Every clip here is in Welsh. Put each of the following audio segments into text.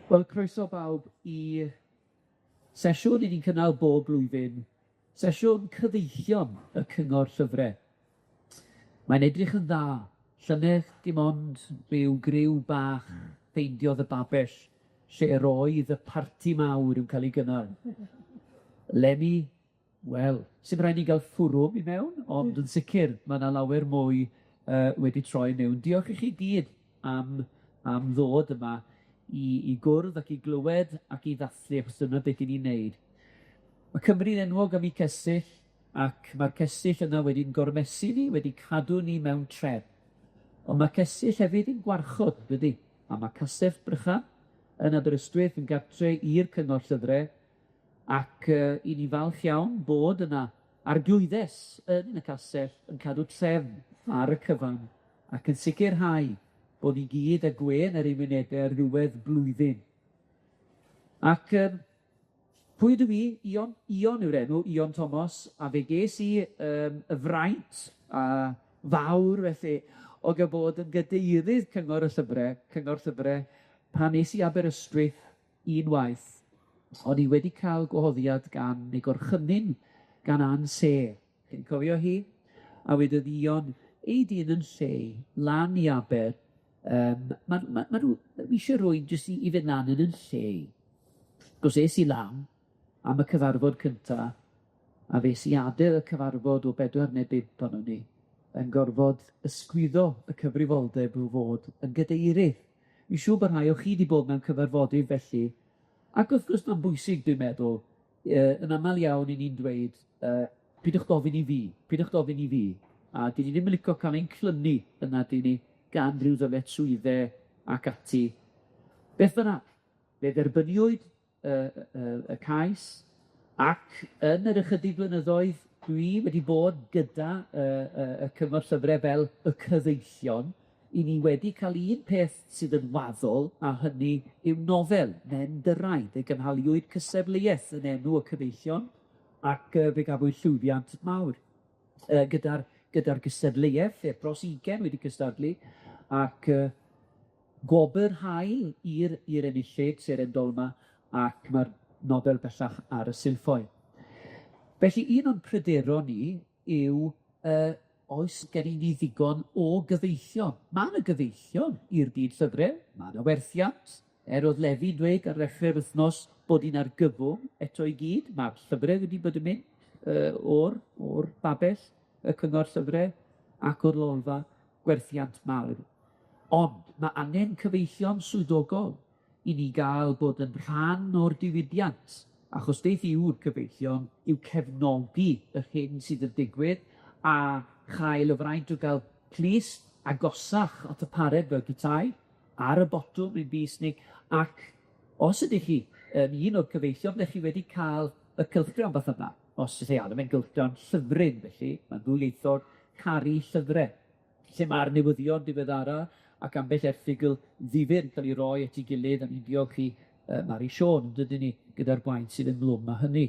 Wel, croeso bawb i sesiwn 'yn ni'n cynnal bob blwyddyn, sesiwn cyfeillion y Cyngor Llyfre. Mae'n edrych yn dda, llynedd dim ond ryw griw bach ffeindiodd y babell lle roedd y parti mawr yn ca'l 'i gynnal. Leni, wel, sim raid ni ga'l fwrwm i mewn, ond yn sicir ma' 'na lawer mwy yy wedi troi mewn. Diolch i chi gyd am am ddod yma i i gwrdd ac i glywed ac i ddathlu, achos dyna beth 'yn ni'n neud. Ma' Cymru'n enwog am 'i cestyll, ac ma'r cestyll yna wedi'n gormesu ni, wedi cadw ni mewn trefn. On' ma' cestyll hefyd yn gwarchod, dydi? A ma' Castell Brychan yn Aberystwyth yn gartre i'r Cyngor Llyfre, ac yy 'yn ni falch iawn bod yna arglwyddes yn y castell yn cadw trefn ar y cyfan ac yn sicirhau bod ni gyd â gwên ar ein wynebe ar ddiwedd blwyddyn. Ac yym pwy ydw i? Ion Ion yw'r enw, Ion Tomos, a fe ges i yym y fraint a fawr felly o ga'l bod yn gadeirydd Cyngor y Llyfre, Cyngor Llyfre, pan es i Aberystwyth unwaith, o'n i wedi ca'l gwahoddiad gan neu gorchymyn gan Ann Sê, chi'n cofio hi? A wedodd Ion, ei dyn yn lle, lan i Aber, yym ma' ma' ma' nw isie rywun jyst i i fynd lan yn 'yn lle i. Gwrs es i lan am y cyfarfod cynta, a fues i adel y cyfarfod o bedwar neu bump onon ni, yn gorfod ysgwyddo y cyfrifoldeb o fod yn gadeirydd. Fi'n siŵr bo' rhai o chi 'di bod mewn cyfarfodydd felly, ac wrth gwrs ma'n bwysig, dwi'n meddwl, yy yn amal iawn 'yn ni'n dweud, yy pidwch gofyn i fi, pidwch gofyn i fi, a 'dyn ni ddim yn licio ca'l ein clymu yna 'dyn ni gan ryw ddyletswydde ac ati. Beth bynnag, fe dderbyniwyd y y y cais, ac yn yr ychydig blynyddoedd dwi wedi bod gyda y y y Cyngor Llyfre fel y cyfeillion, 'yn ni wedi ca'l un peth sydd yn waddol, a hynny yw nofel, Nen Dyrau. Fe gynhaliwyd cystadleuaeth yn enw y cyfeillion, ac yy fe gafwyd llwyddiant mawr yy gyda'r gyda'r gystadleuaeth, lle dros ugen wedi cystadlu, ac yy gwobyr hael i'r i'r enillydd, Seren Dolma, ac ma'r nofel bellach ar y silffoedd. Felly, un o'n pryderon ni yw yy oes gen i ni ddigon o gyfeillion? Ma' 'na gyfeillion i'r byd llyfre, ma' 'na werthiant, er o'dd Lefi'n dweud ar ddechre'r wythnos bod 'i'n argyfwng eto i gyd, ma'r llyfre wedi bod yn mynd yy o'r o'r babell, y cyngor llyfre, ac o'r lolfa, gwerthiant mawr. Ond ma' angen cyfeillion swyddogol i ni ga'l bod yn rhan o'r diwydiant, achos beth yw'r cyfeillion yw cefnogi yr hyn sydd yn digwydd a chael y fraint o ga'l clust agosach at y pared fel petai, ar y botwm i'n bys ni, ac os ydych chi yn un o'r cyfeillion, 'dach chi wedi ca'l y cylchgrawn fath yma, os ydych chi arno fe'n gylchgrawn llyfryn felly, ma'n ddwyieithog, caru llyfre, lle ma'r newyddion diweddara ac ambell erthygl ddifyr yn ca'l 'i roi at 'i gilydd, a ni'n diolch i yy Mari Siôn, dydyn ni, gyda'r gwaith sydd ynghlwm â hynny.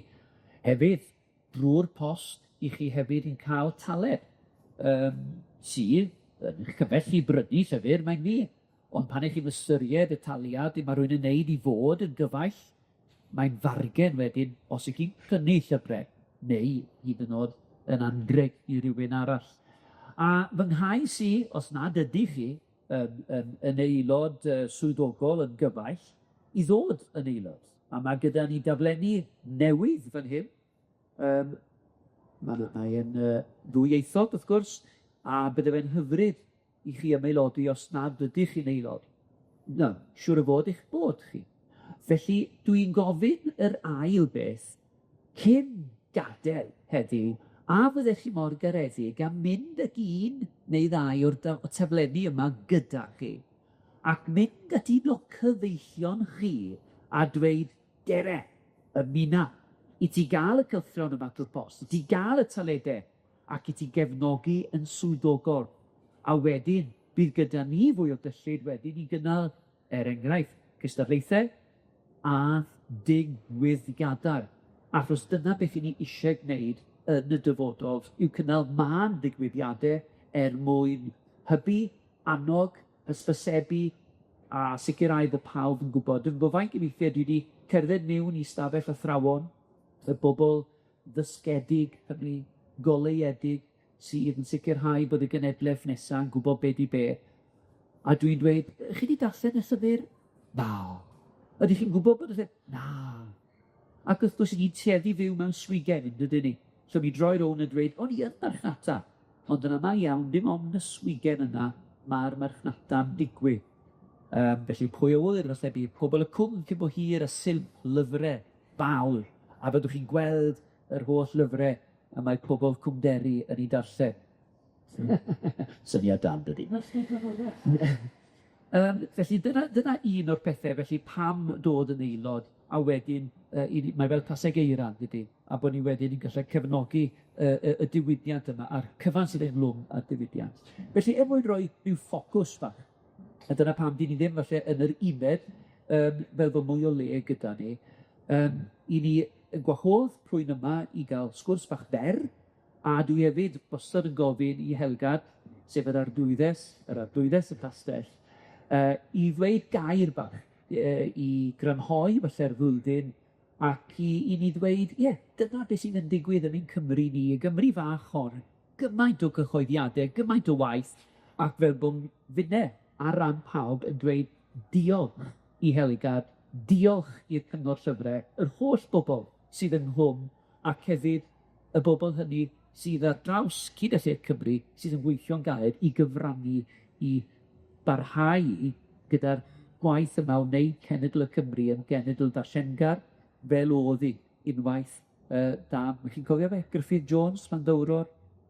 Hefyd, drw'r post, i chi hefyd yn ca'l taleb yym sydd yn 'ych cymell i brynu llyfr, mae'n wir, ond pan 'ych chi'n ystyried y taliad ma' rywun yn neud i fod yn gyfaill, mae'n fargen wedyn os 'ych chi'n prynu llyfre, neu hyd yn o'd yn anreg i rywun arall. A fy nghais i, os nad ydych chi yn yn yn aelod yy swyddogol yn gyfaill, i ddod yn aelod. A ma' gyda ni daflenni newydd fan hyn, yym ma' mae yn yy ddwyieithog wrth gwrs, a bydde fe'n hyfryd i chi ymaelodi os nad ydych chi'n aelod. Na, siŵr o fod eich bod chi. Felly, dwi'n gofyn yr ail beth, cyn gadel heddiw, a fyddech chi mor garedig a mynd ag un neu ddau o'r da- taflenni yma gyda chi, ac mynd at un o cyfeillion chi a dweud, dere, ymuna, i ti ga'l y cylchgrawn yma drw'r post, i ti ga'l y talede, ac i ti gefnogi yn swyddogol. A wedyn, bydd gyda ni fwy o gyllid wedyn i gynnal, er enghraifft, cystadlaethau a digwyddiadau. Achos dyna beth 'yn ni isie gwneud yn y dyfodol, yw cynnal mân ddigwyddiade er mwyn hybu, annog, hysbysebu, a sicirau bo' pawb yn gwbod. Dwi'm yn gwbo faint o weithie dwi 'di cerdded miwn i stafell athrawon, y bobol ddysgedig hynny, goleuedig, sydd yn sicirhau bod y genedleth nesa yn gwbod be' 'di be', a dwi'n dweud, chi 'di darllen y llyfr? Na. Ydych chi'n gwbod bod y llyfr? Na. Ac wrth gwrs, 'yn ni'n tueddu i fyw mewn swigen, yn dydyn ni? So mi droi rownd a dweud, o'n i yn marchnata, ond yn amal iawn, dim ond y swigen yna ma'r marchnata'n digwydd. Yym felly pwy a ŵyr, falle bydd pobol y cwm cyn bo hir a silff lyfre fawr, a fyddwch chi'n gweld yr holl lyfre y mae pobol Cwm Deri yn 'u darllen. Syniad da, yndydi? Yym felly dyna dyna un o'r pethe, felly pam dod yn aelod, a wedyn yy i ni mae fel taseg eira, yndydi? A bo' ni wedyn yn gallu cefnogi y y y diwydiant yma a'r cyfan sydd ynghlwm â'r diwydiant. Felly, er mwyn roi ryw ffocws bach, a dyna pam 'dyn ni ddim falle yn yr uned yym fel bo' mwy o le gyda ni, yym i ni yn gwahodd rhywun yma i ga'l sgwrs bach fer, a dwi hefyd wastad yn gofyn i Helgard, sef yr arglwyddes, yr arglwyddes y castell, yy i ddweud gair bach, yy i grynhoi falle'r flwyddyn, ac i i ni ddweud, ie, dyna beth sydd yn digwydd yn ein Cymru ni, y Gymru fach hon, gymaint o gyhoeddiade, gymaint o waith, ac fel bo' finne ar ran pawb yn dweud diolch i Helgard, diolch i'r Cyngor Llyfre, yr holl bobol sydd ynghlwm, ac hefyd y bobol hynny sydd ar draws hyd a lled Cymru sydd yn gweithio'n galed i gyfrannu i barhau gyda'r gwaith yma o wneud cenedl y Cymru yn genedl darllengar, fel o'dd 'i unwaith yy dan, chi'n cofio fe, Gruffydd Jones, Llanddowror,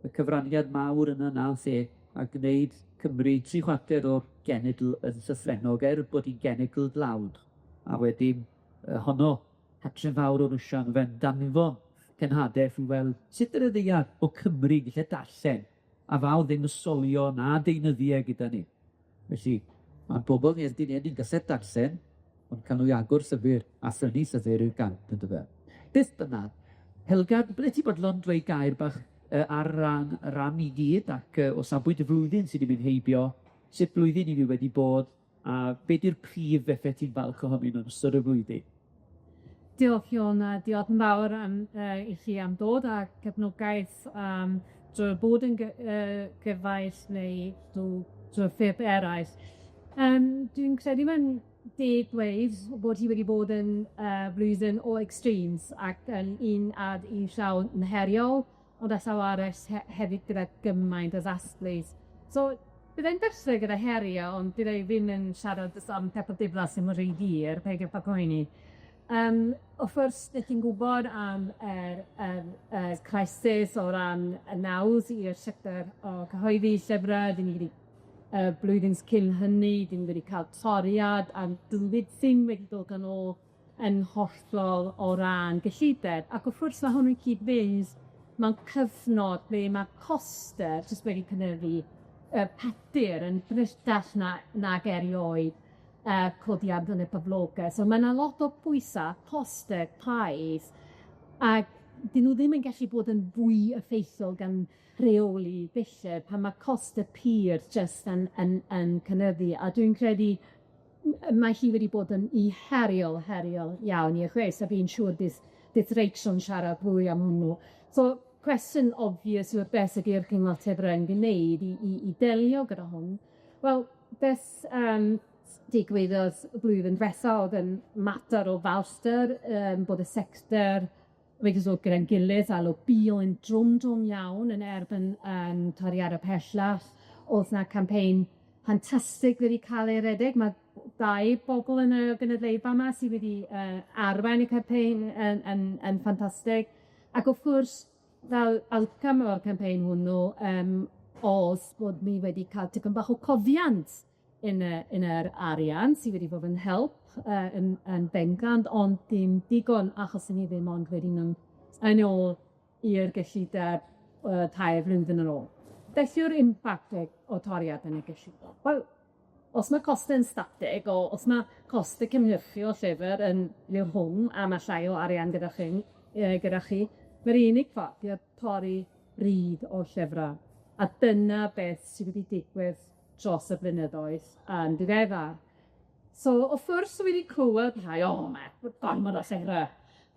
y cyfraniad mawr yna nath e a gwneud Cymru tri chwarter o'r genedl yn llythrennog, er bod 'i'n genedl dlawd, a wedyn yy honno Catrin fawr o Rwsia yn fe'n danfon cenhadaeth i weld sut ar y ddaear o Cymru gallu darllen, a fawr ddim ysgolion na deunyddiau gyda ni. Felly, ma'r bobol ni erbyn hyn yn gallu darllen, ond cawn nw i agor llyfyr a phrynu llyfyr yw'r gamp yndyfe. Beth bynnag, Helga, byddet ti bodlon dweud gair bach yy ar ran ran i gyd ac yy o safbwynt y flwyddyn sy 'di mynd heibio, sut blwyddyn i ni wedi bod, a be' 'di'r prif bethe ti'n falch ohonyn nw yn ystod y flwyddyn? Diolch Iona, diolch yn fawr am yy i chi am dod a cefnogaeth am drwy bod yn gy- yy gyfaill neu drw drwy ffyrdd eraill. Yym dwi'n credu mae'n deg dweud bod hi wedi bod yn yy blwyddyn o extremes ac yn un ar un llaw yn heriol, ond ar llaw arall he- hefyd gyda gymaint o ddathlu. So byddai'n dechre gyda herio, ond byddai ddim yn siarad jyst am pethe diflas am rhy hir, peidiwch â poeni. Yym wrth gwrs, 'dych chi'n gwbod am yr yr y crisis o ran y nawdd i'r sector o cyhoeddi llyfre, 'dyn ni wedi y blwyddyn cyn hynny, 'dyn ni wedi ca'l toriad a dwi ddim wedi dod yn ôl yn hollol o ran gyllideb, ac wrth gwrs ma' hwn yn cyd-fynd mewn cyfnod ble ma' coste jyst wedi cynyddu yy papur yn ddrytach na nag erioed, yy codiad yn y poblogeth. So ma' 'na lot o pwysa' coste pais ac 'dyn nw ddim yn gallu bod yn fwy effeithiol gan rheoli dille pan ma' coste pur jyst yn yn yn cynyddu, a dwi'n credu mae hi wedi bod yn i heriol, heriol iawn i'r chwys, a fi'n siŵr bydd bydd Rachel yn siarad fwy am hwnnw. So cwestiwn obvious yw'r beth ydi'r Cyngor Llyfrau yn gwneud i i i delio gyda hwn? Wel, beth yym digwyddodd y blwyddyn dwetha o'dd yn mater o falchder yym bod y sector wedi dod gyda'n gilydd a lobïo'n drwm drwm iawn yn erbyn yym toriade pellach. O'dd 'na campaign ffantastig wedi ca'l ei redeg, ma' dau bobol yn y gynulleidfa 'ma sy wedi yy arwain y campaign yn yn yn ffantastig. Ac wrth gwrs, fel outcome o'r campaign hwnnw, yym o'dd bod ni wedi ca'l tipyn bach o cofiant yn y yn yr arian sy wedi bod yn help yy yn yn bendant, ond dim digon, achos 'yn ni ddim ond wedi mynd yn ôl i'r gyllideb yy tair blwyddyn yn ôl. Beth yw'r impact o o toriad yn y gyllideb? Wel, os ma' coste'n statig, o os ma' coste cynhyrchu o llyfr yn liw hwn a ma' llai o arian gyda chi'n yy gyda chi, ma'r unig ffordd yw torri ryd o llyfra. A dyna beth sy wedi digwydd dros y blynyddoedd yn ddiweddar. So wrth gwrs wi 'di clwed rhai, o, ma' gormod o llyfre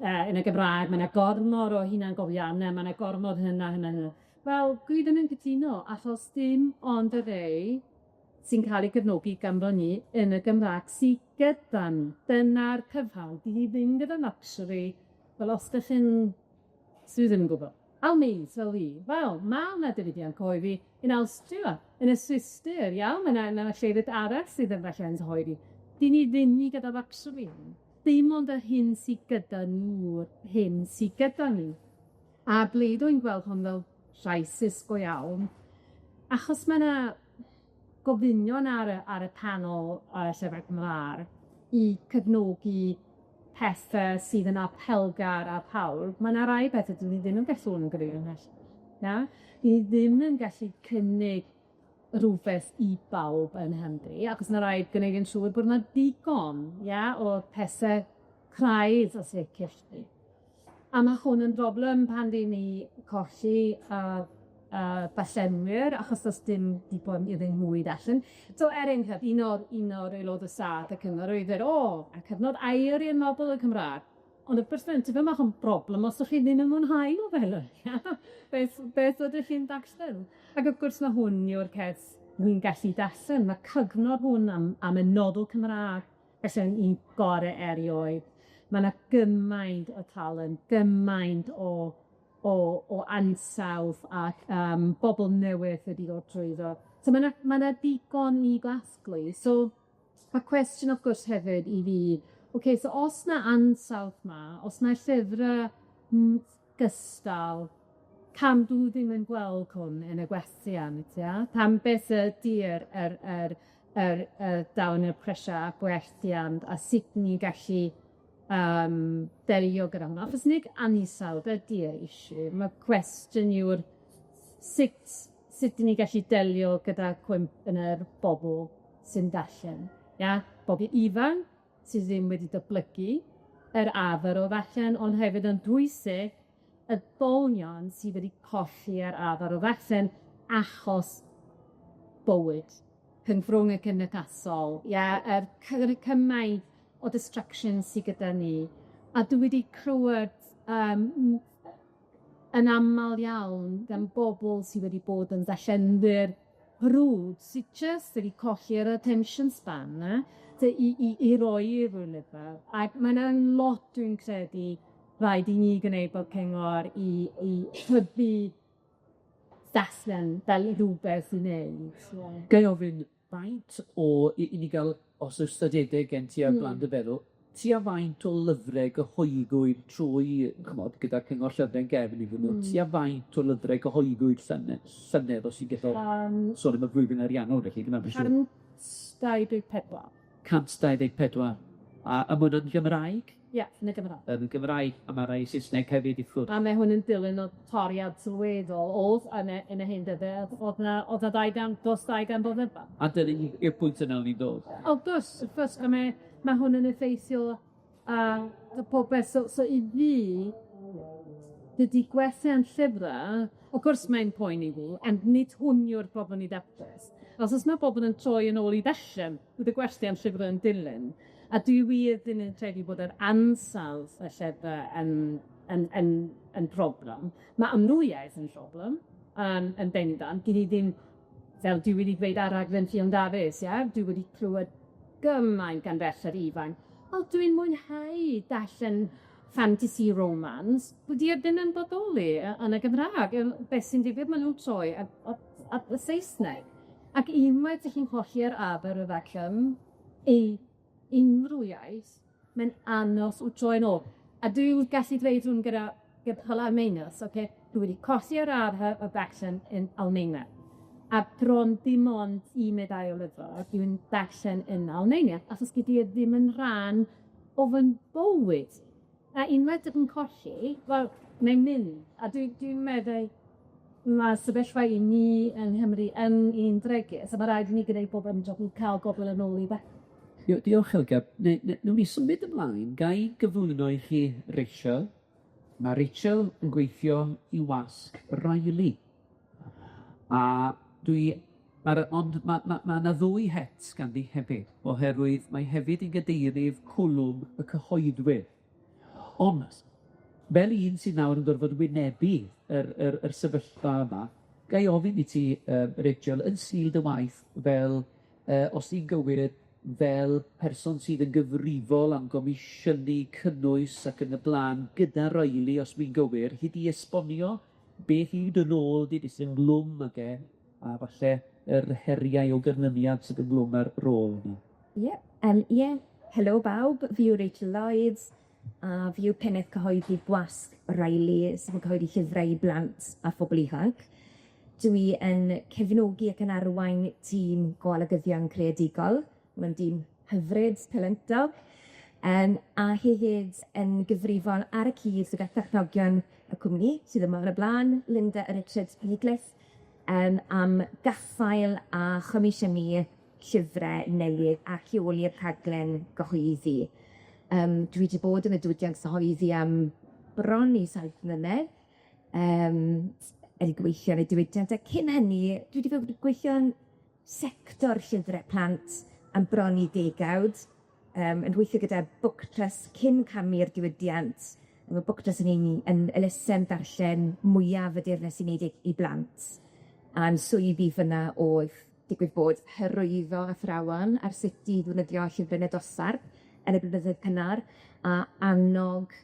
yn y Gymra'g, ma' 'na gormod o hunangofianne, ma' 'na gormod hyn a hyn a hyn. Wel, dwi ddim yn cytuno, achos dim ond y rhei sy'n ca'l 'u cefnogi ganddo ni yn y Gymra'g sy gyda ni. Dyna'r cyfan, 'dyn ni ddim gyda luxury, fel os 'dych chi'n, dwi ddim yn gwbo. Almaen, fel fi, wel, ma' 'na diwydiant cyhoeddi yn Awstria, yn y Swistir, iawn, ma' 'na ma' 'na llefydd arall sydd yn falle yn cyhoeddi. 'Dyn ni ddim i gyda luxury. Dim ond yr hyn sy gyda nw, hyn sy gyda ni. A ble dwi'n gweld hwn fel crisis go iawn, achos ma' 'na gofynion ar y panel Llyfrau Cymra'g i cefnogi pethe sydd yn apelgar a pawb, ma' 'na rai pethe 'dyn ni ddim yn gallu bod yn gry na? Ni ddim yn gallu cynnig rwbeth i bawb yn Nghymru, achos ma' raid gneud yn siŵr bod 'na digon, ie, o'r pethe craidd os liciwch chi. A ma' hwn yn broblem pan 'dyn ni colli darllenwyr, achos do's dim digon iddyn nhw i ddarllen. So er enghraifft, un o'r aelode staff y cyngor oedd dweud, o, y cyfnod aur i'r nofel y Cymra'g. Ond wrth gwrs mae'n tipyn bach yn broblem os 'dych chi ddim yn mwynhau nofel. Beth ydych chi'n darllen? Ac wrth gwrs ma' hwn yw'r peth wi'n gallu darllen, ma' cyfnod hwn am y nofel Cymra'g fysa'n un gore erioed. Ma' 'na gymaint o talent, gymaint o ansawdd ac bobol newydd wedi dod trwyddo. So ma' 'na digon i gasglu. So ma'r cwestiwn wrth gwrs hefyd i fi, ocê, so os 'na ansawdd 'ma, os 'na llyfre gystal, pam dwi ddim yn gweld hwn yn y gwerthiant, ia? Pam beth ydi'r yr yr yr yr dal y pressure a gwerthiant a sut ni'n gallu delio gyda hwnna? Achos nid ansawdd ydi'r issue, ma'r cwestiwn yw'r sut 'dyn ni gallu delio gyda cwymp yn yr bobl sy'n darllen, ia? Bobl ifanc sydd ddim wedi datblygu yr arfer o ddarllen, ond hefyd yn bwysig, y bolion sydd wedi colli yr arfer o ddarllen achos bywyd, cyfrwng y cymdeithasol, ie, yr cymaint o distractions sy gyda ni. A dwi wedi clywed yn amal iawn gan bobl sydd wedi bod yn ddarllenwyr brwd sy jyst wedi colli yr attention span 'na i roi i rywun lyfr, ac ma' 'na lot dwi'n credu rhaid i ni gwneud fel cyngor i hybu darllen fel rwbeth i wneud. Gai ofyn faint o i ni ga'l, os o's ystadegau gen ti ar flan dy feddwl, tua faint o lyfre gyhoeddwyd trwy, ch'mod, gyda'r Cyngor Llyfre'n gefn iddyn nw, tua faint o lyfre gyhoeddwyd llynedd, os ti'n gaddo sôn am y flwyddyn ariannol felly, dwi'n meddwl. 124. 124. A ma' wnna'n Gymraeg? Ie, yn y Gymraeg. Yn y Gymraeg, a ma' rai Saesneg hefyd i ffwrdd. A mae hwn yn dilyn o toriad sylweddol o'dd yn y yn y hen dydde, o'dd 'na 200, dros 200 o lyfra. A dyna yw'r pwynt yna o'n i'n dod. Wrth gwrs, wrth gwrs, a mae hwn yn effeithio ar popeth. So i fi, dydy gwerthiant llyfra, wrth gwrs mae'n poeni fi, ond nid hwn yw'r problem i ddatrys. Os o's 'na bobl yn troi yn ôl i ddarllen, bydd y gwerthiant llyfre yn dilyn. A dwi wir ddim yn credu bod yr ansawdd y llyfre yn problem. Ma' amrywiaeth yn problem, yn bendant. 'Dyn ni ddim, fel dwi wedi dweud ar raglen Ffion Dafis, ie, dwi wedi clywed gymaint gan ferched ifanc, wel, dwi'n mwynhau darllen fantasy romance, dydi e ddim yn bodoli yn y Gymra'g, beth sy'n digwydd, ma' nw'n troi at y Saesneg. Ac unwaith 'dych chi'n colli'r arfer o ddarllen i unryw iaith, mae'n anos o troi yn ôl. A dwi'n gallu dweud hwn gyda Almaenes, ocê? Dwi wedi colli'r arfer o ddarllen yn Almaeneg. A bron dim ond un neu ddau o lyfrau dwi'n darllen yn Almaeneg, achos dydy e ddim yn rhan o fy bywyd. A unwaith dych chi'n colli, wel, mae'n mynd. A dwi'n meddwl ma' sefyllfa i ni yng Nghymru yn un bregus, a ma' raid i ni gwneud bob ymdrech i ca'l gobol yn ôl i Diolch Helga. Newn ni symud ymlaen, ga i gyflwyno i chi Rachel. Ma' Rachel yn gweithio i wasg Riley. A dwi Ma'r ond ma' ma' ma' 'na ddwy het ganddi hefyd, oherwydd mae hefyd yn gadeirydd cwlwm y cyhoeddwyr. Ond, fel un sydd nawr yn gorfod wynebu yr yr yr sefyllfa yma, gai ofyn i ti, yy Rachel, yn sgil dy waith fel yy os i'n gywir, fel person sydd yn gyfrifol am gomisiynu cynnwys ac yn y bla'n gyda Reilly, os wi'n gywir, hyd i esbonio beth yw dy rôl di, be' sydd ynghlwm ag e, a falle yr heriau o ganlyniad sydd ynghlwm â'r rôl yna. Ie, yym ie, helo bawb, fi yw Rachel Lloyd, a fi yw pennaeth cyhoeddi Gwasg Reilly, sydd yn cyhoeddi llyfrau i blant a phobol ifanc. Dwi yn cefnogi ac yn arwain tîm goalygyddion creadigol. Mae'n dîm hyfryd, talentog, yym a hefyd yn gyfrifol ar y cyd gyda pherchnogion y cwmni sydd yma ar y bla'n, Linda a Richard Penikliff, yym am gaffael a chomisiynu llyfre newydd a rheoli'r rhaglen gyhoeddi. Yym dwi 'di bod yn y diwydiant cyhoeddi am bron i saith mlynedd, yym yn gweithio yn y diwydiant, a cyn hynny, dwi 'di bod yn gweithio yn sector llyfre plant am bron i degawd, yym yn gweithio gyda BookTrust cyn camu i'r diwydiant. Ma' BookTrust yn un yn elusen darllen mwyaf y Deyrnas Unedig i blant, a'n swydd i fyn 'na o'dd digwydd bod hyrwyddo athrawon ar sut i ddefnyddio llyfryn y dosbarth yn y blynyddoedd cynnar, a annog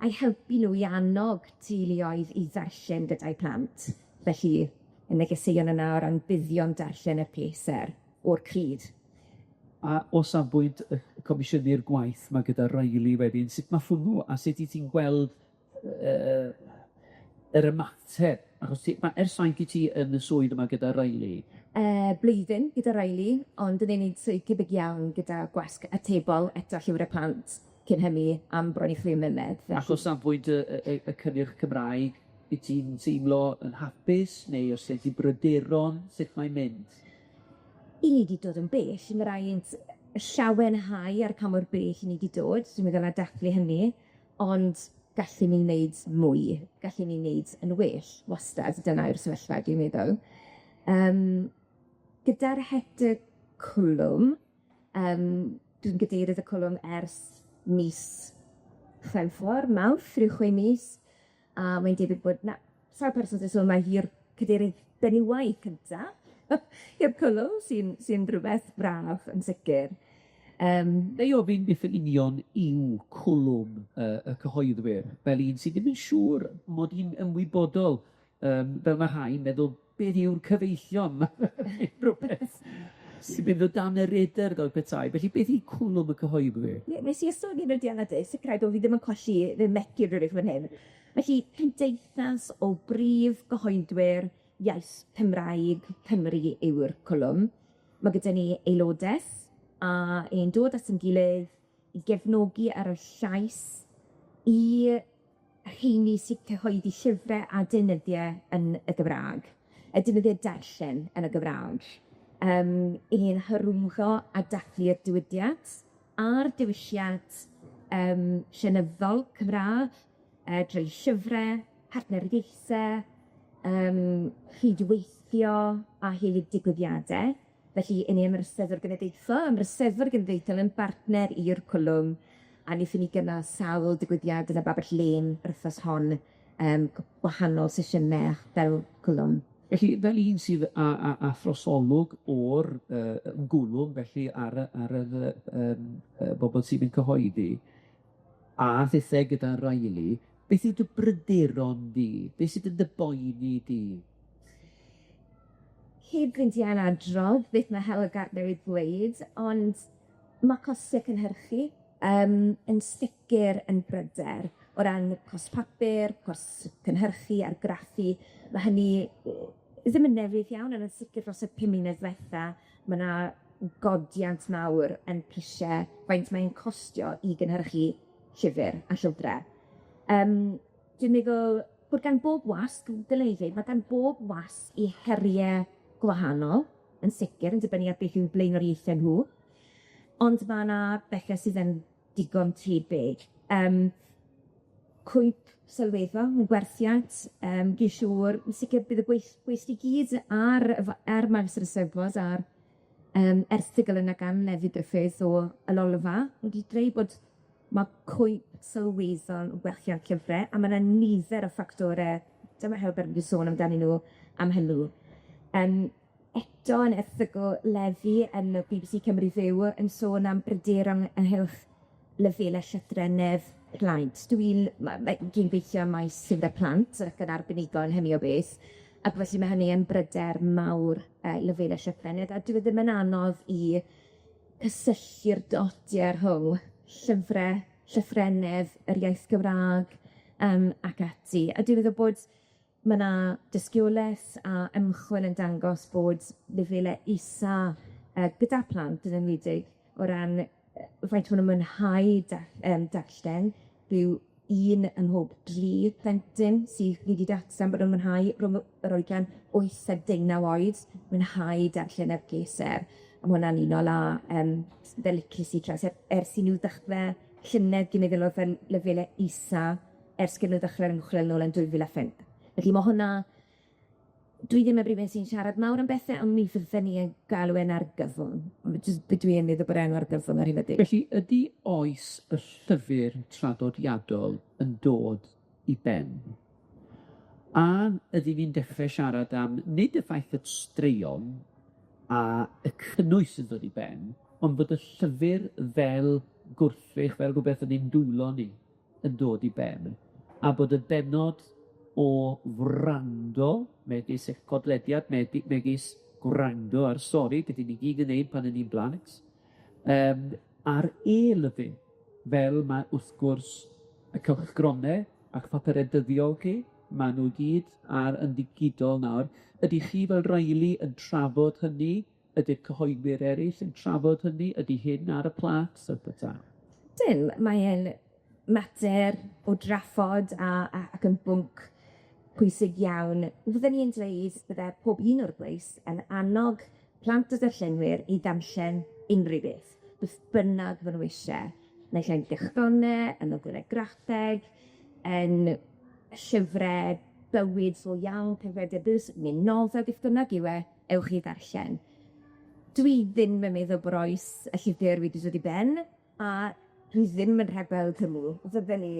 a'i helpu nhw i annog teuluoedd i ddarllen gyda'u plant. Felly, y negeseuon yna o ran buddion darllen y pleser o'r cryd. A o safbwynt y comisiynu'r gwaith 'ma gyda Reilly wedyn, sut ma' hwnnw a sut 'yt ti'n gweld yy yr ymateb, achos ti ma' ers faint i ti yn y swydd yma gyda Reilly? Yy blwyddyn gyda Reilly, ond yn unig swydd tebyg iawn gyda gwasg atebol eto Llyfre Plant cyn hynny am bron i chwe mlynedd, felly... Ac o safbwynt y y y cynnyrch Cymraeg, wyt ti'n teimlo yn hapus neu os gen ti bryderon, sut mae'n mynd? 'Yn ni 'di dod yn bell, ma' raid llawenhau ar pa mor bell ni 'di dod, dwi'n meddwl a dathlu hynny, ond gallen ni wneud mwy, gallen ni wneud yn well, wastad, dyna yw'r sefyllfa dwi'n meddwl. Yym gyda'r het y cwlwm, yym dwi'n gadeirydd y cwlwm ers mis Chwefror, Mawrth, ryw chwe mis, a mae'n debyg bod 'na sawl person 'di sôn mai hi yw'r cadeirydd benywaidd cynta i'r cwlwm, sy'n sy'n rwbeth braf yn sicir. Yym. Neu ofyn beth yn union yw cwlwm yy y cyhoeddwyr, fel un sy ddim yn siŵr mod i'n ymwybodol, yym fel ma' rhai'n meddwl, beth yw'r cyfeillion? Rwbeth sy'n mynd o dan y radar fel petai. Felly beth yw cwlwm y cyhoeddwyr? Ie, nes i ystod un o'r diwrnodau, sicrhau bo' fi ddim yn colli fy methu rywbeth fan hyn. Felly, cymdeithas o brif gyhoeddwyr iaith Cymraeg Cymru yw'r cwlwm. Ma' gyda ni aelodeth a ni'n dod at 'yn gilydd i gefnogi ar y llais i rheini sy'n cyhoeddi llyfre a deunyddiau yn y Gymra'g, y deunyddiau darllen yn y Gymra'g. Yym 'yn ni'n hyrwyddo a dathlu'r diwydiant a'r diwylliant yym llenyddol Cymra'g yy drwy llyfre, partneriaethe, yym rhwydweithio a hefyd digwyddiade. Felly, 'yn ni yn yr Eisteddfod Genedlaethol, a ma'r Eisteddfod Genedlaethol yn bartner i'r cwlwm, a nethon ni gynnal sawl digwyddiad yn y Babell Lên yr wythnos hon, yym gwahanol sesiyne fel cwlwm. Felly, fel un sydd â â â throsolwg o'r yy gwlwm felly ar y ar yr yy yym y bobol sydd yn cyhoeddi, a thithe gyda Reilly, beth yw dy bryderon di? Beth sydd yn dy boeni di? Heb fynd i ailadrodd beth ma' Hywel Gardner wedi dweud, ond ma' coste cynhyrchu yym yn sicir yn bryder o ran cost papur, cost cynhyrchu, argraffu, ma' hynny ddim yn newydd iawn, on' yn sicir dros y pum mlynedd dwetha, ma' 'na godiant mawr yn prisie faint mae'n costio i gynhyrchu llyfyr a llyfre. Yym dwi'n meddwl bod gan bob wasg, dylwn i ddweud, ma' gan bob wasg 'i herie gwahanol, yn sicir, yn dibynnu ar beth yw blaenoriaethe nhw, ond ma' 'na bethe sydd yn digon tebyg. Yym. cwymp sylweddol mewn gwerthiant, yym dwi'n siŵr, yn sicir bydd y gweith- gweithdy gyd ar y f- ar maes yr Eisteddfod a'r yym erthygl yna gan Lefi Gruffudd o Yr Olfa wedi dweud bod ma' cwymp sylweddol yn gwerthiant llyfre, a ma' 'na nifer o ffactore, dyma help er wedi sôn amdanyn nw am hynny. Yym eto yn erthygl Lefi yn y BBC Cymru Fyw yn sôn am bryderon ynghylch lefele llythrennedd plant. Dwi'n ma' ma' dwi'n gweithio ym maes llyfre plant ac yn arbenigo yn hynny o beth, ac felly ma' hynny yn bryder mawr yy lefele llythrennedd, a dyw e ddim yn anodd i cysylltu'r dotie rhwng llyfre, llythrennedd, yr iaith Gymra'g yym ac ati. A dwi'n meddwl bod ma' 'na dystioleth a ymchwil yn dangos bod lefele isa yy gyda plant yn enwedig o ran faint ma' nw'n mwynhau da- yym darllen, ryw un ym mhob dri plentyn sydd wedi datgan bod nw'n mwynhau rhwng yr oedran wyth a deunaw oed, mwynhau darllen ar pleser. A ma' hwnna'n unol â yym The Literacy Trust ers i nw ddechre llynedd, dwi'n meddwl o'dd y lefele isa ers iddyn nw ddechre'r ymchwil nôl yn 2005. Felly ma' hwnna dwi ddim yn rywun sy'n siarad mawr am bethe, on' mi fydden i yn galw e'n argyfwng. On' jyst be' dwi yn meddwl bod e'n argyfwng ar hyn o bryd. Felly, ydi oes y llyfyr traddodiadol yn dod i ben? A ydyn ni'n dechre siarad am nid y ffaith y straeon a y cynnwys yn dod i ben, ond bod y llyfyr fel gwrthrych, fel rwbeth yn ein dwylo ni yn dod i ben, a bod y bennod o wrando, megis eich podlediad, megis gwrando ar stori, be' 'dyn ni gyd yn neud pan 'yn ni'n blant, yym a'r e-lyfyr, fel ma' wrth gwrs y cylchgrone a'ch papure dyddiol chi, ma' nw gyd ar yn ddigidol nawr. Ydych chi fel Riley yn trafod hynny? Ydi'r cyhoeddwyr eryll yn trafod hynny? Ydi hyn ar y plât a petha? Ydyn, mae e'n mater o drafod a a ac yn bwnc pwysig iawn. Fydden i'n dweud bydde pob un o'r gweisg yn annog plant a darllenwyr i ddarllen unrhyw beth, beth bynnag ma' nw isie, naill ai'n gylchgrone, yn nofele graffeg, yn llyfre bywyd go iawn, neu nofel, beth bynnag yw e, ewch i ddarllen. Dwi ddim yn meddwl bod oes y llyfr wedi dod i ben, a dwi ddim yn rhagweld hynny, fydden i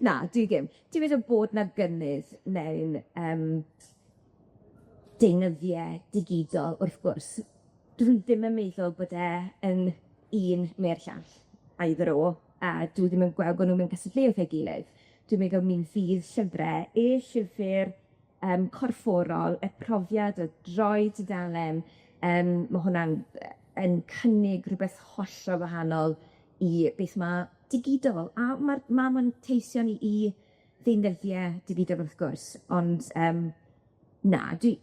na, dwi ddim. Dwi'n meddwl bod 'na gynnydd mewn yym deunyddie digidol, wrth gwrs. Dwi ddim yn meddwl bod e yn un neu'r llall, either or, a dwi ddim yn gweld bo' nw mewn cystadleuaeth â'i gilydd. Dwi'n meddwl mi fydd llyfre, e-llyfyr yym corfforol, y profiad o droi tudalen, yym ma' hwnna'n yy yn cynnig rwbeth hollol wahanol i beth ma' digidol, a ma'r ma' manteision i ddeunyddiau digidol wrth gwrs, ond yym na, dwi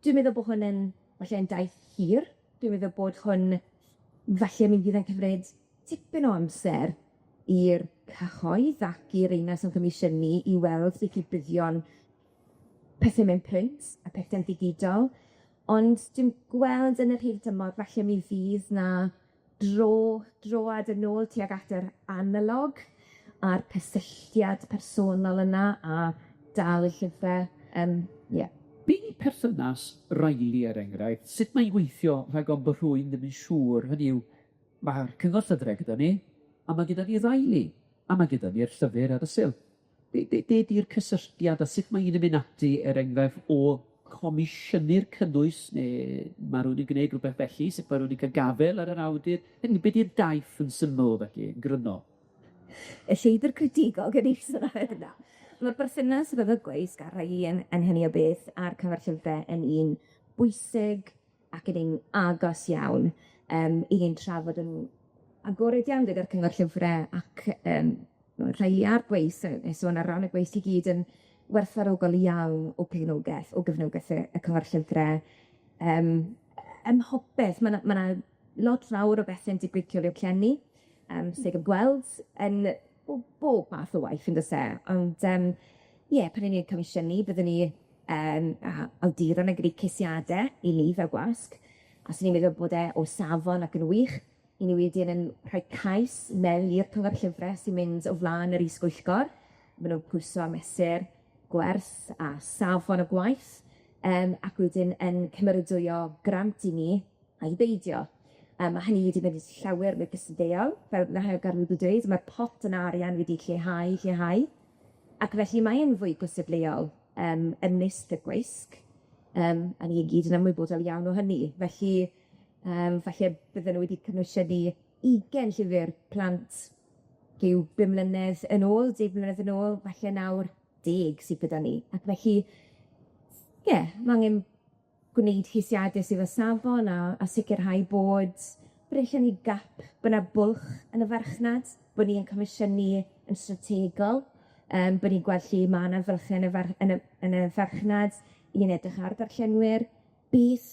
dwi'n meddwl bo' hwn yn falle'n daith hir. Dwi'n meddwl bod hwn falle mi fydd e'n cymryd tipyn o amser i'r cyhoedd ac i'r reina sy'n comisiynu i weld beth yw buddion pethe mewn print a pethe'n ddigidol, ond dwi'n gweld yn yr hir dymor falle mi fydd 'na dro droad yn ôl tuag at yr analog a'r cysylltiad personol yna a dal y llyfre, yym ie. Be' 'di perthynas Riley er enghraifft, sut mae'n gweithio rhag ofn bo' rhywun ddim yn siŵr, hynny yw, ma'r cyngor llyfre gyda ni, a ma' gyda ni Riley, a ma' gyda ni'r llyfr ar y silff. Be' be' be' 'di'r cysylltiad a sut ma' un yn mynd ati, er enghraifft, o comisiynu'r cynnwys, ne' ma' rywun yn gneud rwbeth felly, sut ma' rywun yn ca'l gafel ar yr awdur, hynny yw, be' 'di'r daith yn syml felly, yn gryno? Y llwybyr critigol gyda Ma'r berthynas rhwng y gweisg a'r rhai yn yn hynny o beth a'r cyngor llyfre yn un bwysig ac yn un agos iawn yym i ni'n trafod yn agored iawn gyda'r cyngor llyfre ac yym rhai a'r gweisg yy ne' sôn ar ran y gweisg i gyd yn werthfawrogol iawn o gefnogeth o gefnogeth y y cyngor llyfre yym ym mhopeth. Ma' 'na ma' 'na lot fawr o bethe'n digwydd tu ôl i'r llenni yym sy gyda gweld yn bob math o waith yndo's e? Ond yym ie, pan 'yn ni'n comisiynu, byddwn ni yn a awduron yn gwneud ceisiade i ni fel gwasg, a swn i'n meddwl bod e o safon ac yn wych, 'yn ni wedyn yn rhoi cais mewn i'r Cyngor Llyfre sy'n mynd o flan yr is-bwyllgor. Ma' nw'n pwyso a mesur gwerth a safon y gwaith, yym ac wedyn yn cymeradwyo grant i ni ai beidio. Ma' hynny wedi mynd llawer mwy cystadleuol, fel ma' Helga wedi dweud, ma'r pot yna arian wedi lleihau, lleihau, ac felly mae e'n fwy cystadleuol yym ymysg y gweisg, a ni i gyd yn ymwybodol iawn o hynny. Felly falle bydden nw wedi comisiynu ugen llyfyr plant rhyw bum mlynedd yn ôl, deg mlynedd yn ôl, falle nawr deg sydd gyda ni. Ac felly, ie, ma' angen gwneud ceisiade sydd â safon a sicirhau bod bod ella ni gap, bo' 'na bwlch yn y farchnad, bo' ni yn comisiynu yn strategol, bo' ni'n gweld lle ma' 'na fylche yn y far- yn y yn y farchnad, i ni'n edrych ar darllenwyr, beth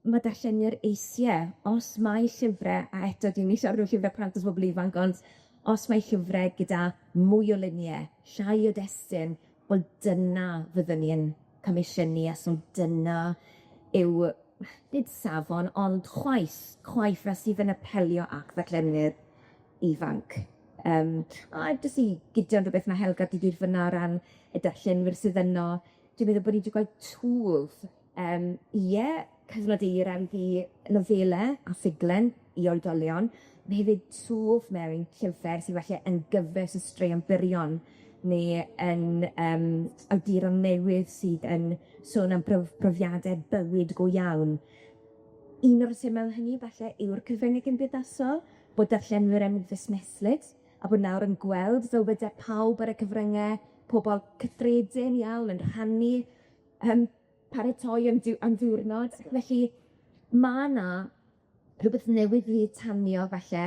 ma' darllenwyr eisie, os mai llyfre, a eto dwi'm i siarad am llyfre plant a bobol ifanc, ond os mai llyfre gyda mwy o lunie, llai o destun, wel dyna fyddwn ni yn comisiynu, a so dyna yw nid safon, ond chwaith, chwaith fel sydd yn apelio at ddarllenwyr ifanc. Yym a jyst i gydio rwbeth ma' Helga 'di dweud fynna o ran y darllenwyr sydd yno, dwi'n meddwl bod ni 'di gweld twf, ie, cyfnod eira i nofele a ffuglen i oedolion, on' hefyd twf mewn llyfre sy falle yn gyfres o straeon byrion ne' yn yym awduron newydd sydd yn sôn am brofiade bywyd go iawn. Un o'r resyme hynny falle yw'r cyfrynge cymdeithasol, bod darllenwyr yn fusneslyd, a bod nawr yn gweld dywyde pawb ar y cyfrynge, pobol cyffredin iawn yn rhannu paratoi am diw- am diwrnod. Felly ma' 'na rhwbeth newydd 'di tanio falle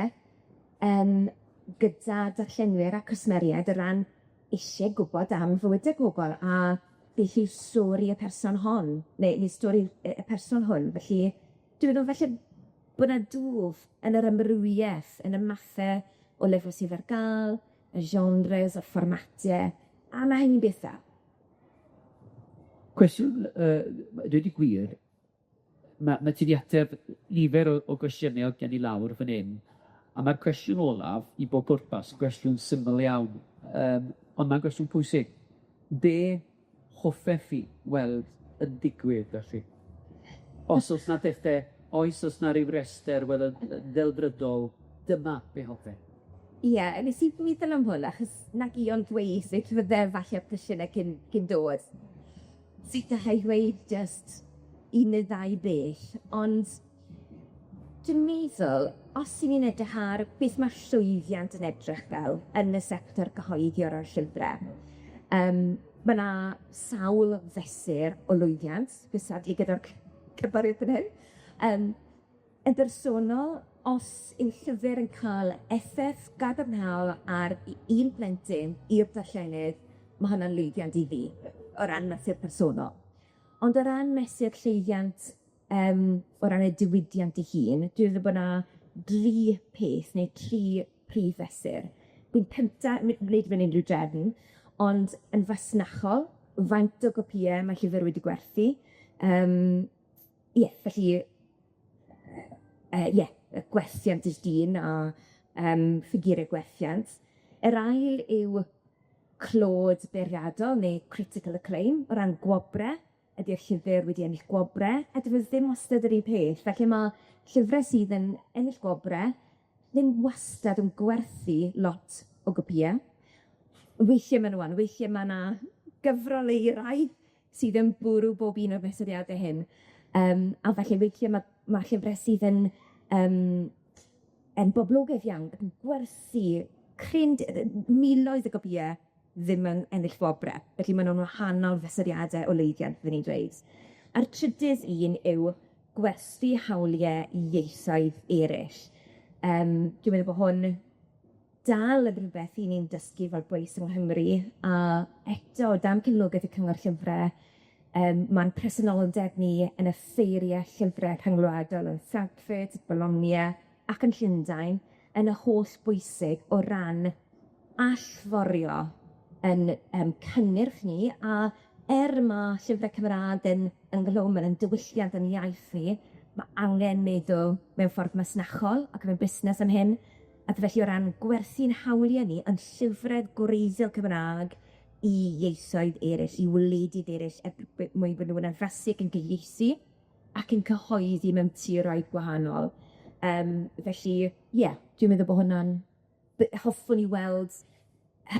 yym gyda darllenwyr a cwsmeriaid o ran isie gwbod am fywyde pobol a beth yw stori y person hon, neu stori y person hwn. Felly dwi'n meddwl falle bo' 'na dwf yn yr amrywieth, yn y mathe o lyfre sydd ar ga'l, y genres, y fformatie, a ma' hynny'n beth da. Cwestiwn yy dweud y gwir, ma' ti 'di ateb nifer o gwestiyne o'dd gen i lawr fan 'yn, a ma'r cwestiwn olaf, i bob pwrpas, yn gwestiwn syml iawn, ond ma'n gwestiwn pwysig. Be' hoffech chi weld yn digwydd felly? Os o's 'na bethe, oes o's 'na ryw rester wel yn ddelfrydol, dyma be' hoffech. Ie, nes i meddwl am hwn, achos nag i ond dweud sut fydde falle cwestiyne cyn dod. Sut allai ddweud jyst un neu ddau beth, ond dwi'n meddwl, os 'yn ni'n edrych ar beth ma' llwyddiant yn edrych fel yn y sector gyhoeddi o ran llyfre, ma' 'na sawl fesur o lwyddiant, cystadlu gyda'r cyfarwydd fan hyn. Yn bersonol, os yw llyfr yn ca'l effeth gadarnhaol ar un plentyn i'r darllenydd, ma' hwnna'n lwyddiant i fi, o ran mesur personol. Ond o ran mesur llwyddiant o ran y diwydiant ei hun, dwi'n meddwl bo' 'na dri peth neu tri prif fesur. Pwynt cynta, nid mewn unryw drefn, ond yn fasnachol, faint o gopïe ma' llyfr wedi gwerthu. Ie, felly ie, y gwerthiant i'r dyn a ffigure gwerthiant. Yr ail yw clod beirniadol neu critical acclaim o ran gwobre. Ydi'r llyfr wedi ennill gwobre? A dyw e ddim wastad yr un peth. Felly ma' llyfre sydd yn ennill gwobre ddim wastad yn gwerthu lot o gopïe. Weithie ma' nw yn, weithie ma' 'na gyfrol euraidd sydd yn bwrw bob un o'r mesuriade hyn. A felly weithie ma' llyfre sydd yn yn boblogaidd iawn, ac yn gwerthu cryn miloedd o gopïe ddim yn ennill gwobre. Felly ma' nw'n wahanol fesuriade o lwyddiant, fyddwn i'n dweud. A'r trydydd un yw gwerthu hawlie ieithoedd eryll. Dwi'n meddwl bo' hwn dal yn rwbeth 'yn ni'n dysgu fel gweiss yng Nghymru, a eto, dan cefnogaeth y Cyngor Llyfre, ma'n presenoldeb ni yn y ffeirie llyfre rhyngwladol yn Frankfurt, Bologna ac yn Llundain yn y holl bwysig o ran allforio 'yn cynnyrch ni, a er ma' llyfre Cymra'g yn ynghlwm yn 'yn diwylliant 'yn iaith ni, ma' angen meddwl mewn ffordd masnachol ac mewn busnes am hyn, ac felly o ran gwerthu'n hawlie ni, yn llyfre gwreiddiol Cymra'g i ieithoedd eryll, i wledydd eryll, er mwyn bod nw'n addasu ac yn gyfieithu ac yn cyhoeddi mewn tiroedd gwahanol. Yym felly, ie, dwi'n meddwl bo' hwnna'n hoffwn i weld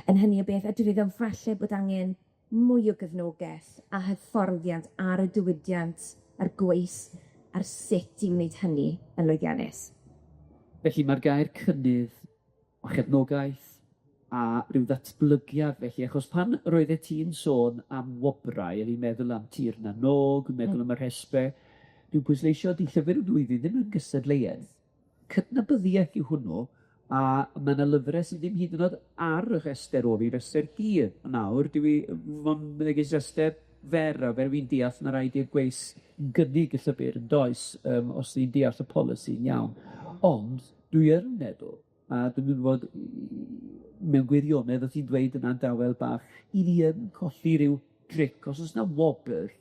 yn hynny o beth, a dwi feddwl falle bod angen mwy o gefnogeth a hyfforddiant ar y diwydiant, a'r gweisg, ar sut i wneud hynny yn lwyddiannus. Felly ma'r gair cynnydd a chefnogaeth a ryw ddatblygiad felly, achos pan roeddet ti'n sôn am wobrau, o'n i'n meddwl am Tir na n-Og, yn meddwl am y rhestre, dwi'n pwysleisio 'di Llyfr y Flwyddyn ddim yn gystadleuaeth, cydnabyddiaeth yw hwnnw, a ma' 'na lyfre sydd ddim hyd yn o'd ar y rhester o, fi rester hir nawr, dwi mond megis rester fer, a fel fi'n deall ma' raid i'r gweis gynnig y llyfr yndoes, yym os dwi'n deall y polisi'n iawn, ond dwi yn meddwl, a dwi'm yn gwbod mewn gwirionedd o' ti'n dweud yna'n dawel bach, 'yn ni yn colli ryw dric, os o's 'na wobyr,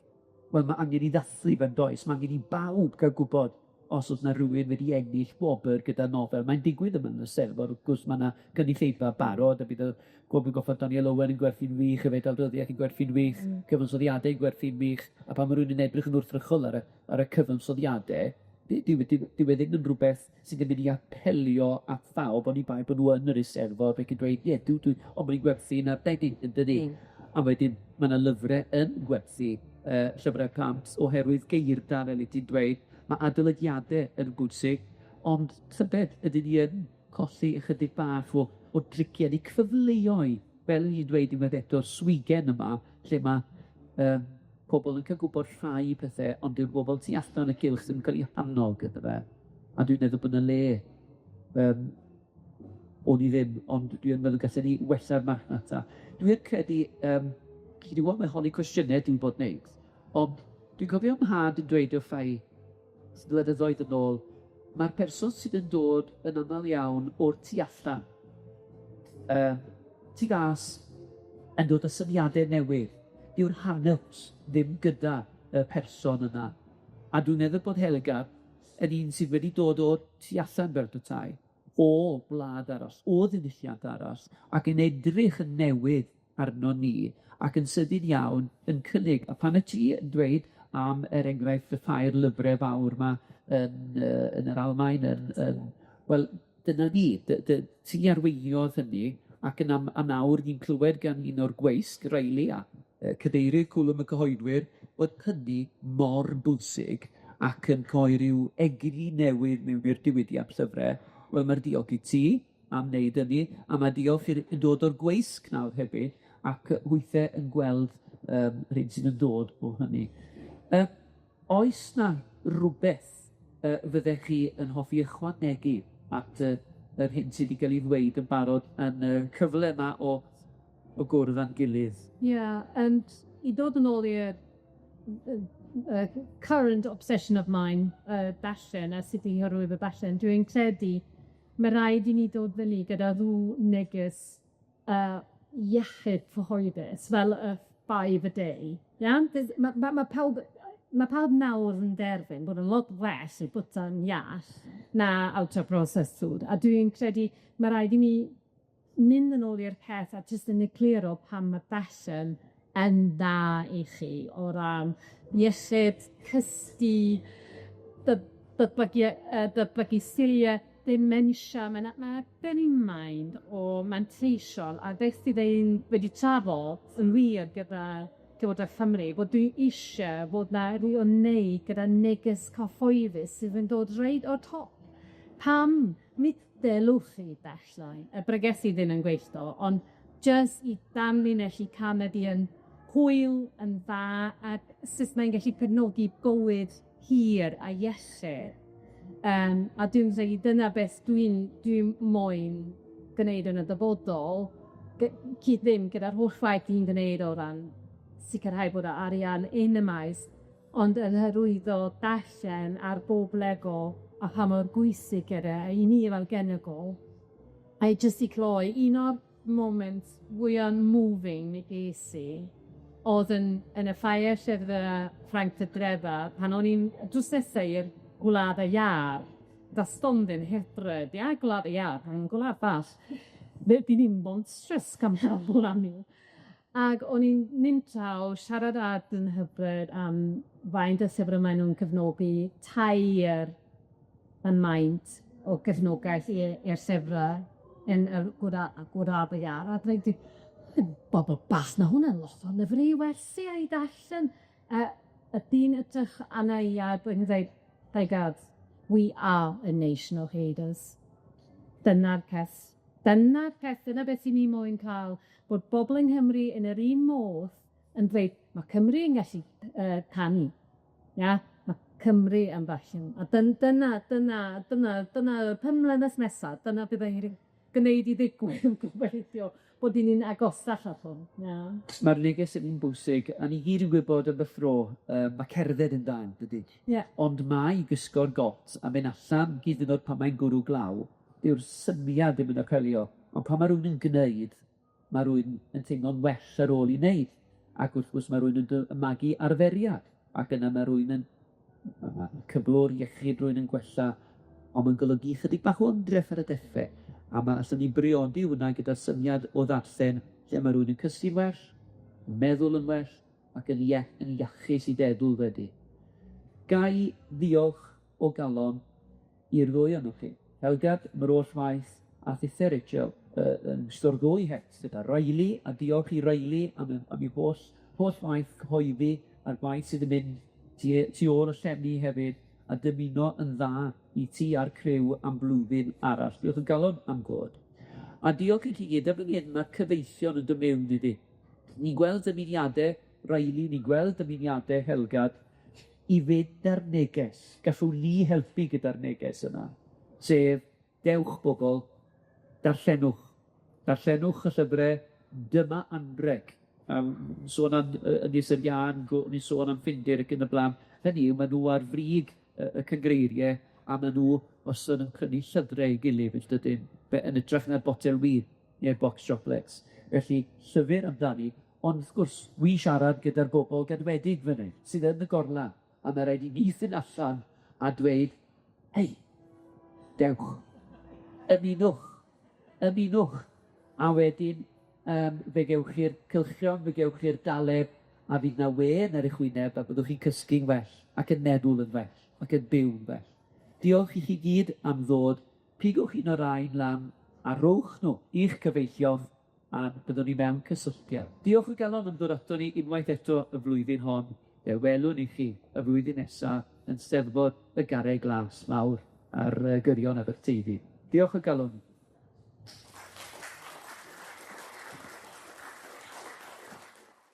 wel ma' angen 'i ddathlu fe yndoes, ma' angen i bawb ga'l gwbod os o's 'na rywun wedi ennill gwobyr gyda nofel. Mae'n digwydd yma yn y Steddfod, wrth gwrs, ma' 'na gynulleidfa barod, a bydd y Gwobr Goffa Daniel Owen yn gwerthu'n wych, y Fedal Ryddiaith yn gwerthu'n wych, cyfansoddiadau yn gwerthu'n wych, a pan ma' rywun yn edrych yn wrthrychol ar y ar y cyfansoddiade, dyw dyw dyw e ddim yn rwbeth sydd yn mynd i apelio at bawb, oni bai bod nhw yn yr Eisteddfod ac yn dweud, ie, dw dwi, ond mae'n gwerthu'n arbennig, yn dydi? A wedyn ma' 'na lyfre yn gwerthu yy llyfre plant oherwydd geirda, fel wyt ti'n dweud, ma' adolygiade yn bwysig, ond tybed ydyn ni yn colli ychydig bach o o driciau neu cyfleoedd, fel o'n i'n dweud unwaith eto, swigen yma, lle ma' yym pobol yn ca'l gwbod rhai pethe, ond dyw'r bobol tu allan y cylch ddim yn ca'l 'u hannog yndyfe? A dwi'n meddwl bod 'na le yym o'n i ddim, ond dwi yn meddwl gallen ni wella'r marchnata. Dwi yn credu, yym, chi 'di gweld mae holi cwestiyne dwi 'di bod wneud, ond dwi'n cofio 'nhad yn dweud wrtha i blynyddoedd yn ôl, ma'r person sydd yn dod yn amal iawn o'r tu allan, yy tu fas, yn dod â syniade newydd, dyw'r hanes ddim gyda y person yna. A dwi'n meddwl bod Helga yn un sydd wedi dod o'r tu allan fel petai, o wlad arall, o ddiwylliant arall, ac yn edrych yn newydd arnon ni, ac yn sydyn iawn yn cynnig. A pan y ti yn dweud am, er enghraifft, y ffair lyfre fawr 'ma yn yy yn yr Almaen, yn yn wel, dyna ni, ti arweiniodd hynny, ac yn am- a nawr ni'n clywed gan un o'r gweisg, Riley, a yy cadeirydd Cwlwm y Cyhoeddwyr, bod hynny mor bwysig ac yn rhoi ryw egni newydd mewn i'r diwydiant llyfre. Wel, ma'r diolch i ti am wneud hynny, a ma' diolch i'r yn dod o'r gweisg nawr hefyd, ac weithe yn gweld yym yr hyn sydd yn dod o hynny. Yy oes 'na rwbeth yy fyddech chi yn hoffi ychwanegu at y yr hyn sy 'di ga'l 'i ddweud yn barod yn y cyfle yma o o gwrdd â'n gilydd? Ie, and i dod yn ôl i'r yy current obsession of mine, yy darllen a sut i hyrwyddo darllen, dwi'n credu ma' raid i ni dod fyny gyda rw neges yy iechyd cyhoeddus, fel y five a day, iawn? 'Cos ma' ma' ma' pawb ma' pawb nawr yn derbyn bod yn lot well i bwyta'n iach na ultra processed food, a dwi'n credu ma' raid i ni mynd yn ôl i'r peth a jyst yn egluro pam ma' fashion yn dda i chi o ran iechyd, cysgu, datblygu datblygu sgilie, dementia, ma' 'na ma' 'na gymaint o manteision, a beth sydd ein wedi trafod yn wir gyda Llywodraeth Cymru, bod dwi isie fod 'na ryw ymwneud gyda neges cyhoeddus sydd yn dod reit o'r top. Pam mi ddelwch chi bellai, y bregethu ddim yn gweithio, ond jyst i danlinellu pam ydi yn hwyl, yn dda, a sut mae'n gallu cefnogi bywyd hir a iechyd. Yym a dwi'n credu dyna beth dwi'n dwi moyn gwneud yn y dyfodol, cyd-fynd gyda'r holl waith dwi'n gwneud o ran sicrhau bod y arian yn y maes, ond yn hyrwyddo darllen ar bob lefel a pa mor bwysig yw e i ni fel genedl. A i jyst i cloi, un o'r moments fwya moving ges i o'dd yn yn y ffair llefydd Ffrainc a Drefar, pan o'n i'n drws nesa i'r Gwlad y Iâr, da stondin hyfryd, ia, Gwlad y Iâr, yn gwlad bach. Fe- by' ni'n monstrous. Ag o'n i'n mynd draw, siarad â dyn hyfryd am faint o llyfre mae nw'n cefnogi, tair yn maint o gefnogaeth i i'r llyfre yn yr gwra- a dweud bobol bach, ma' hwnna'n lot o lyfre i werthu a i darllen. Y dyn edrych arna i a dwi'n dweud, by God, we are a nation of readers. Dyna'r peth, dyna'r peth, dyna beth 'yn ni moyn ca'l, bod bobol yng Nghymru yn yr un modd yn dweud, ma' Cymru yn gallu canu, ia? Ma' Cymru yn fashion, a dyna, dyna, dyna, dyna y pum mlynedd nesa, dyna bydd ein gwneud i ddigwydd yn gobeithio bod 'yn ni'n agosach at hwn, ia. Ma'r neges yn un bwysig, a ni gyd yn gwybod am y thro, ma' cerdded yn dda, dydi? Ie. Ond mae gwisgo'r got a mynd allan, hyd yn o'd pan mae'n gwrw glaw, dyw'r syniad ddim yn apelio, ond pan ma' rywun yn gneud, ma' rywun yn teimlo'n well ar ôl 'i wneud, ac wrth gwrs ma' rywun yn yn magu arferiad, ac yna ma' rywun yn ma' cyflwr iechyd rywun yn gwella, ond ma'n golygu chydig bach o ymdrech ar y dechre, a ma' allwn ni briodi hwnna gyda'r syniad o ddarllen lle ma' rywun yn cysgu'n well, yn meddwl yn well, ac yn ie- yn iachus i feddwl wedyn. Ga i ddiolch o galon i'r ddwy ohonoch chi. Helgard, am yr oll waith, a thithe Rachel, yn ystod ddwy het gyda Riley, a diolch i Riley am am 'i holl holl waith cyhoeddi a'r gwaith sydd yn mynd tu ôl y llenni hefyd, a dymuno yn dda i ti a'r criw am blwyddyn arall. Diolch yn galon am ddod. A diolch i chi gyd, erbyn hyn ma'r cyfeillion yn dod mewn dydi? Ni'n gweld dymuniade Riley, ni'n gweld dymuniade Helgard i fynd â'r neges. Gallwn ni helpu gyda'r neges yna, sef dewch bobol, darllenwch. Darllenwch y llyfre, dyma anreg. Sôn am Ynys yr Iân, o'n i'n sôn am Ffindir ac yn y bla'n. Hynny yw, ma' nw ar frig y cyngreirie, a ma' nw wastad yn prynu llyfre i'w gilydd, yn dydyn, yn ytrach na'r botel win neu'r bocs siocleds. Felly, llyfr amdani, ond wrth gwrs, wi'n siarad gyda'r bobol gadwedig fan 'yn, sydd yn y gorlan, a ma' raid i ni fynd allan a dweud, hei, dewch, ymunwch, ymunwch, a wedyn fe gewch chi'r cylchgrawn, fe gewch chi'r daleb, a fydd 'na wên ar eich wyneb a byddwch chi'n cysgu'n well, ac yn meddwl yn well, ac yn byw'n well. Diolch i chi gyd am ddod, pigwch un o'r rain lan, a rowch nhw i'ch cyfeillion, a byddwn ni mewn cysylltiad. Diolch o galon am ddod aton ni unwaith eto y flwyddyn hon, fe welwn i chi y flwyddyn nesa yn Steddfod y Garreg Las mawr ar gyrion Aberteifi. Diolch o galon.